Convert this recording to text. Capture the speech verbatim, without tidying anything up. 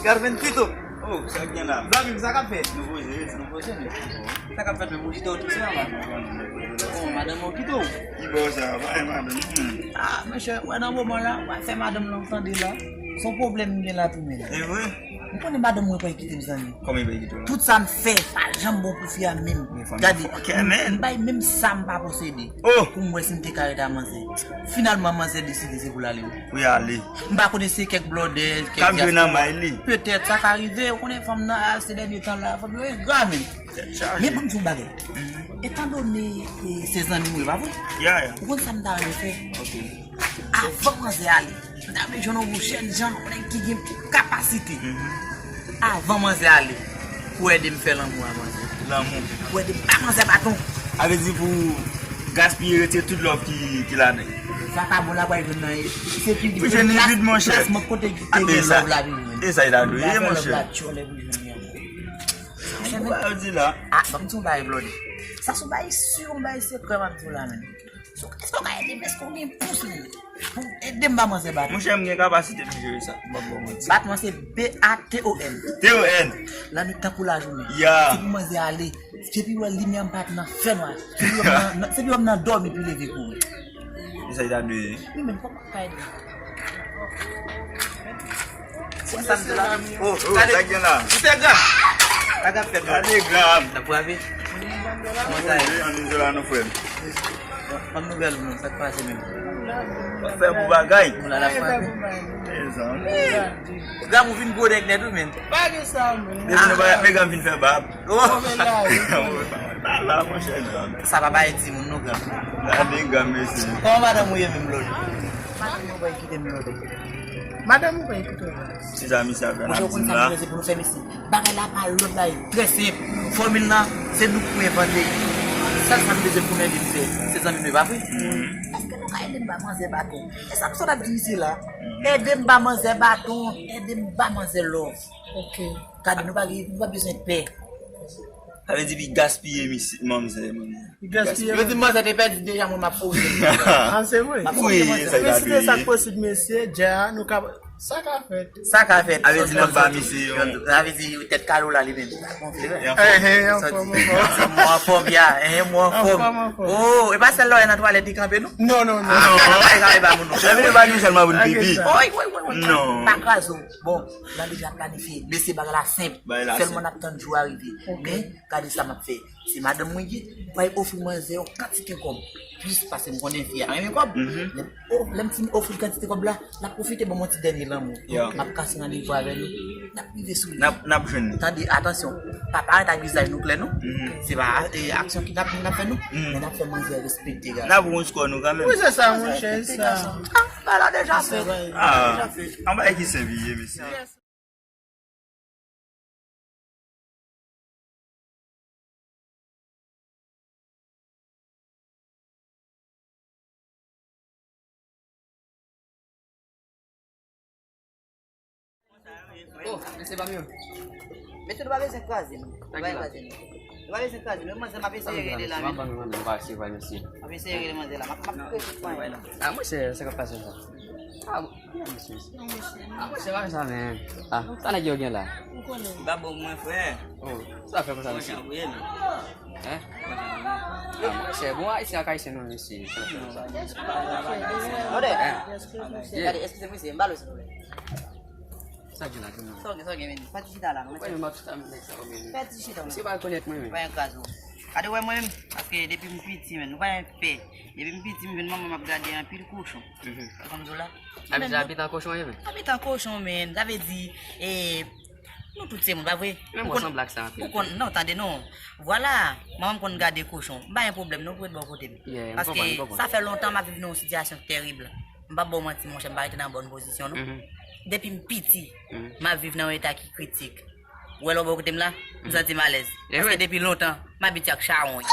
Garvin Tito. Oh, sa k gen la? Zanmi m, sa k ap fèt? Nou poze, nou poze, men. Sa k ap fèt, men? Ou chita w tou sèl la? Oh, madanm ou kite w? Ki bò sa? Pa gen madanm. Hmm. Ah, mesye, wè nan moman la, w ap fè madanm lan tande la. Se yon pwoblèm m gen la tou, men. E vre? Ou konnen madanm mwen pa kite m, zanmi. Kòman li pa kite w la? Tout sa m fè, pa janm bon pou fi a menm. Gade, m, m bay menm sa m pa posede. Oh! Pou m wè si m te ka ret a manzè. Finalman, manzè deside se pou l ale. Pou y ale. M pa konnen se kèk blòdè, kèk dyaspora. K ap jwe nan may li. Petèt, sa ka rive, ou konnen fanm nan, a, se dènye tan la, fanm yo engra, men. Tèt chaje. Men ban m di w yon bagay. Mhm. Etandone, e, se zanmi m, wi, pa vre? Ya, ya. Ou konn sa m ta renmen fè? Ok. Avan manzè ale, m ta vle jwenn yon jèn jan, yon nèg ki gen kapasite. Mhm. Avan manzè ale, pou ede m fè lanmou a manzè. Lanmou. Pou ede m ba manzè baton. Sa vle di pou gaspiye, retire tout love ki, ki ladan. Vakabon la pral jwenn nan, se pi. Pou jwenn li vit, monchè. Plasman kote ki te gen love la vin jwenn. E sa, e sa, e sa, e sa, monchè. Monchè, men. Ou pa di la. Ah, ban m di yon bagay, blòdè. Sa se yon bagay si, yon bagay sekrè m ap di w la, men. So, èske w ka ede m? Èske w gen pous, men? Pou ede m ba manzè baton. Monchè, m gen kapasite pou m jere sa. M p ap ba w manti. Baton se B A T O N. T O N. Lannwit tankou lajounen. Ya. Se pou manzè ale. Se pou wè limyè m pa t nan fènwa. Se pou wè m nan, nan, se pou wè m nan dòmi pou leve kouri. E sa, e ta dwe ye. Wi, men kòman w ka ede m? Sa m di la. Oh, oh, gade. Sa gen la. Misye gra. Sa k ap fèt la. Gade gra. N ap frape. Kòman sa ye? Wi, ann di la non, frè m. Ban m nouvèl ou non, sa k pase menm? W ap fè bon bagay. Moun la, l ap frape. Mezanmi. Gra, ou vin gwo nèg nèt wi, men. Pa gen sa, men. Depi nou pa, men gra m vin fè bab. Oh. Ala, monchè, gra. Sa pa bay timoun non, gra. Gade gra, mesye. Kòman madanm ou ye menm, blòdè? Madanm mwen pa kite m, blòdè. Madanm ou pa kite w, blòdè. Se sa misye ap fè n ap di m la. Monchè, ou konn sa m bezwen pou nou fè, mesye? Bagay la pa lòt la, e trè senp. Fòmil lan, se nou k pou envante. Sèl sa m bezwen pou nou ede m fè, se zanmi nou, e pa vre? Èske nou ka ede m ba manzè baton? E sa m sot ap di misye la. Ede m ba manzè baton, ede m ba manzè love. Ok. Gade, nou pa gen, nou pa bezwen pè. Sa vle di li gaspiye misye, manzè, manzè. Li gaspiye. Yo di manzè te pèdi deja, mwen m ap fouye. Ah, se vre. M ap fouye manzè. Wi, sa y ap fè. Sa k posib, mesye, dja, nou ka, sa ka fèt. Sa ka fèt. Sa vle di n ap ba misye yon. Sa vle di tèt kale w la, li menm. Anfòm, anfòm. Mwen anfòm, ya. Mwen anfòm. Oh, e pa sèl lè w nan twalèt li kanpe, non? Non, non, non. Ah, pa kanpe ba moun, non. Sa vle di pa gen sèlman pou n pipi. Wi, wi, wi, wi. Non. Pa kraze w. Bon, n a deja planifye. Mesye, bagay la senp. Bagay la senp. Sèlman n ap tann jou a rive. Ok. Men, gade sa m ap fè. Se madanm mwen ye, m pral ofri manzè yon kantite kòb. Plis pase m konnen fi a renmen kòb. Mhm. Lè m, o-, lè m fin ofri l kantite kòb la, l ap pwofite ban m yon ti dènye lanmou. Ya. M ap kase randevou avè nou. N ap rive sou li. N ap, n ap jwenn li. Tande, atansyon. Pa parèt ak vizaj nou klè, non. Mhm. Se pa, e, aksyon kidnaping n ap fè, non. Mhm. Men n ap fè manzè respekte, gade. N ap wonj kò nou kanmenm. Wi, se sa, monchè, se sa. Ah, bagay la deja fèt. Ah, bagay la deja fèt. Yon bagay ki senp li ye, mesye. Yes. Oh, mesye pa m yo. Mesye, nou pa bezwen kraze, non. Nou pa bezwen kraze, non. Nou pa bezwen kraze, non. Manzè, m ap eseye rele la, men. M ap eseye rele manzè la. M ap, m ap kreye tout pwen. Ah, monchè, sa k ap pase sa? Ah, bon. Ah, monchè, pa sa, men. Ah, sa nèg yo gen la? Ou konnen. Li pa bon mwen, frè. Oh, sa fè konsa, mesye? Hein? Ah, monchè, bon, ayisyen ak ayisyen, non, mesye. Sa fè konsa. Tande. Hein? Gade, eskize, mesye, m pale, silvouplè. Sa gen la, gen la. Sa w gen, sa w gen, men. Fè ti chita la, non. Wè, men m ap chita, men nèg sa yo, men. Fè ti chita, men. Misye pa rekonèt mwen, men. Pa yon kaz, non. Gade, wè, mwen menm, paske depi m piti, men, nou pa yon pè. Depi m piti, m jwenn manman m ap gade anpil kochon. Mhm. Sa konn di w la? Sa vle di abitan kochon ye, men? Abitan kochon, men. Sa vle di, e, nou tout se moun, pa vre? Men mwen sanble ak sa anpil. Ou konn, non, tande, non. Vwala, manman m konn gade kochon. M pa gen pwoblèm, non, pou ret bò kote m. Yeah, m konprann, m konprann. Paske sa fè lontan m ap viv nan yon sitiyasyon ki tèrib. M p ap ba w manti, monchè, m pa rete nan bòn pozisyon, non. Mhm. Depi m piti, mhm, m ap viv nan yon eta ki kritik. Ou wè lè w bò kote m la, m, mhm, santi m alèz. E vre. Paske depi lontan, m abitye ak chawony.